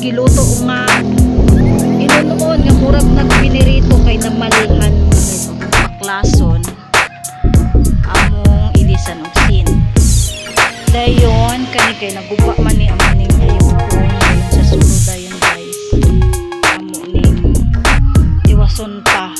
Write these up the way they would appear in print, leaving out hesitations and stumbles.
Giluto nga inunoon nga murag nagpinirito kay namalhan, mga guys. Paklason among ilisan og sin. Dayon kani kay naguba man ni amo ning ayuhon. Dayon sa sulod, dayon guys, amo ning tiwason pa.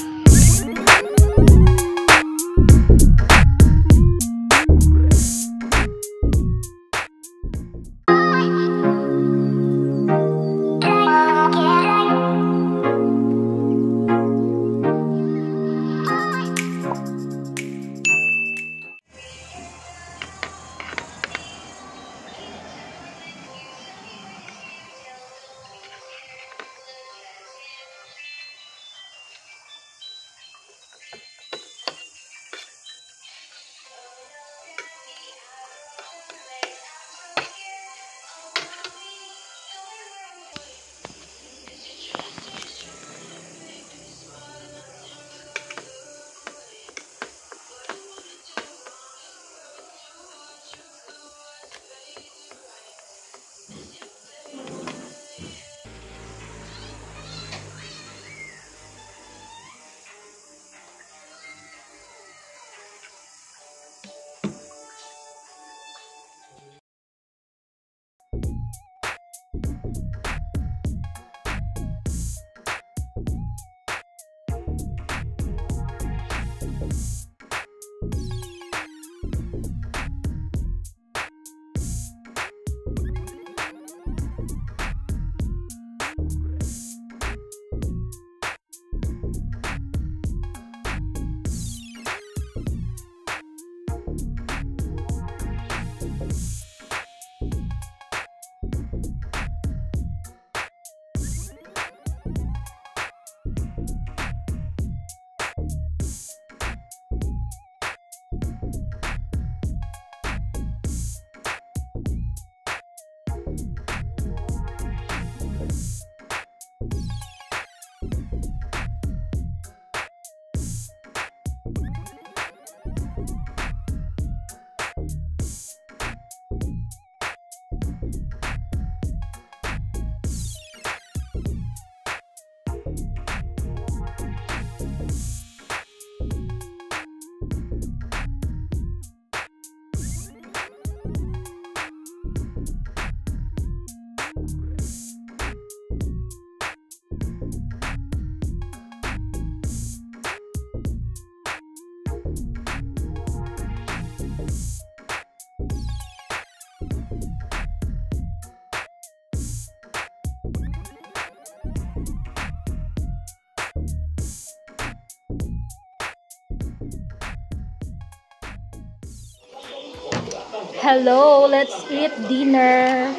Hello, let's eat dinner.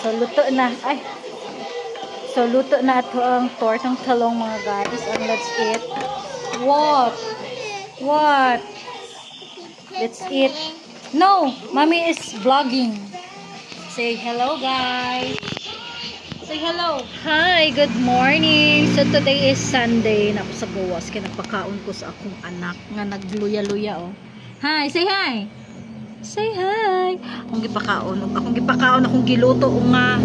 So luto na. Ay. So luto na ato ang tortang talong, mga guys. And let's eat. What? What? Let's eat. No, Mommy is vlogging. Say hello, guys. Say hello. Hi, good morning. So today is Sunday. Naku sa gawas kay nagpakaon ko sa akong anak nga nagluya-luya oh. Hi, say hi. Say hi. Akong gipakaon, akong giluto nga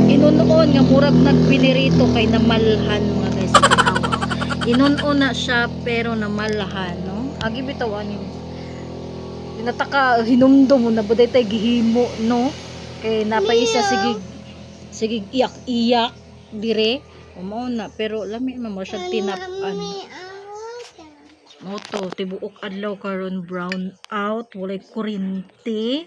inunoon nga murag nagpinirito kay namalhan, mga guys. Inunon na siya pero namalhan, no? Agi bitaw ani. Dinataka hinumdum mo na buday tay gihimo, no? Kay napaisa sige sige iyak-iyak dire. Mao na pero lami man mo siya tinap-an. Moto, tibuok adlaw karon brown out, walay kuryente.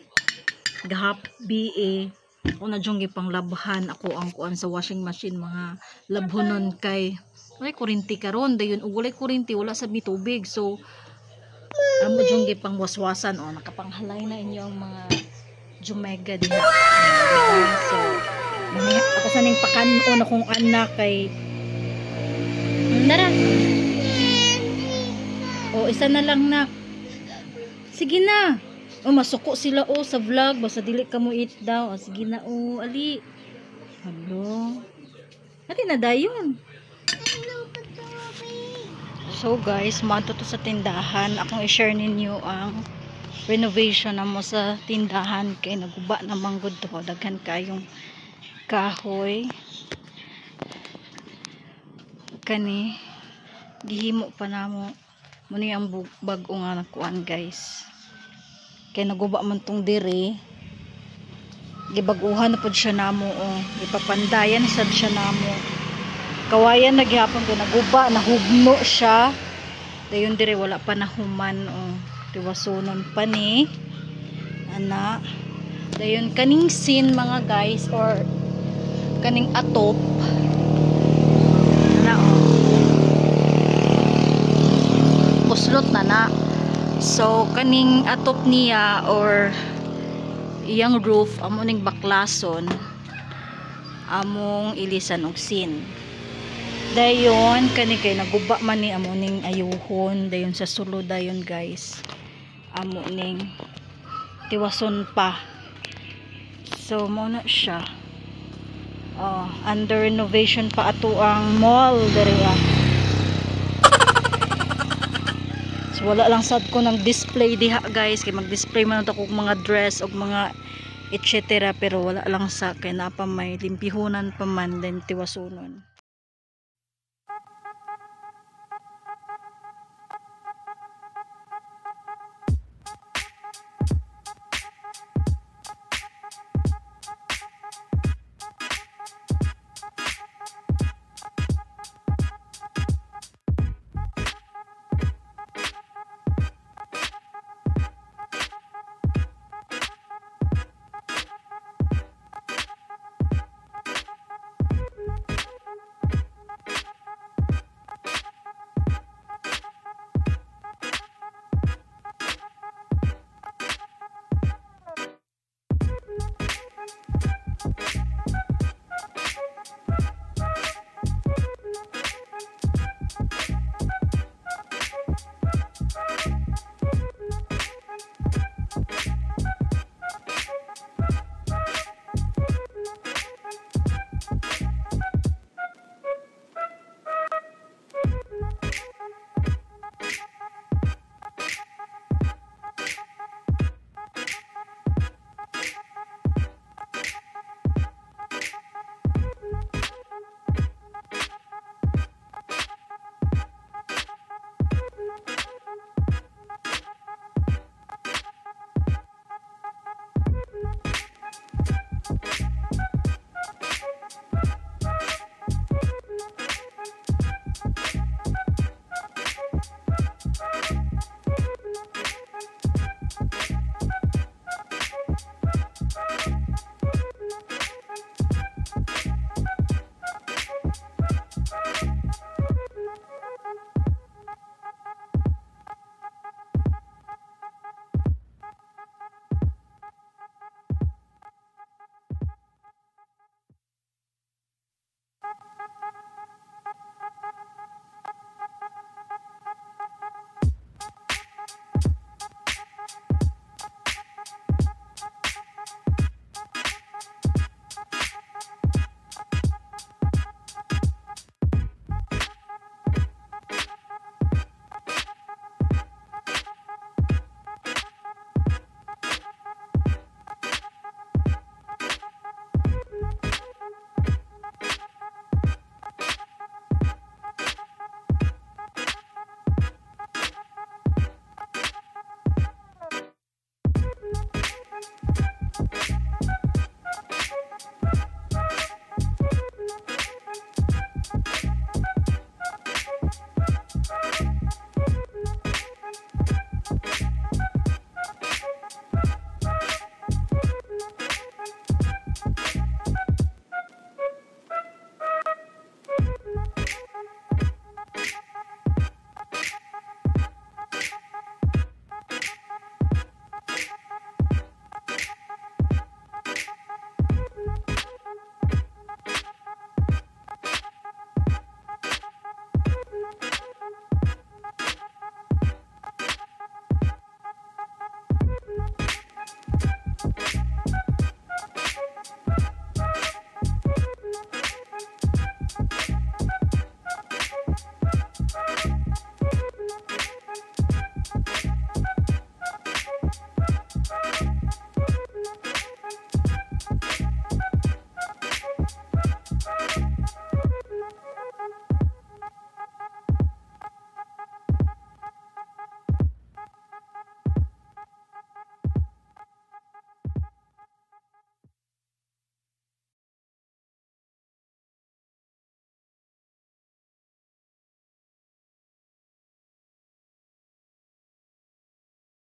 Gahap BA. Ako na dyong gipanglabhan ako ang kuan sa washing machine, mga labhonon, kay walay kuryente karon. Dayon ug walay kuryente, wala sad mi tubig. So amo dyong gipangwaswasan oh, nakapanghalay na inyo ang mga jumega diha. So ako sa ning pakan-on akong anak kay nara. O, isa na lang na. Sige na. O, masuko sila o sa vlog. Basta dili ka mo eat daw. O, sige na o, ali. Hello. Ati na dayon. So guys, maadto to sa tindahan. Akong i-share ninyo ang renovation na mo sa tindahan kay naguba na manggod to. Daghan kayong Kahoy. Kani gihimo pa namo. Mao ni ang bag-o nga nakuan, guys. Kay naguba man tong diri. Gibag-uhan na pud siya namo, oh. Gipapandayan sad siya namo. Kawayan na gihapon kay naguba, nahugno siya. Dayon diri wala pa nahuman, oh. Tiwasunon pa ni. Ana. Dayon kaning scene, mga guys, or kaning atop. Ana, oh. Puslot na na. So kaning atop niya or iyang roof, amo ning baklason, among ilisan og sin. Dayon kani kay naguba man ni, amo ning ayuhon. Dayon sa sulod, dayon, guys, amo ning tiwason pa. So mao na siya. Oh, under renovation pa ato ang mall diri, ah. So wala lang sad ko ng display diha, guys, kay mag-display man ako og mga dress og mga etc., pero wala lang sa kay naa pa may limpihunan pa man, then tiwasunon.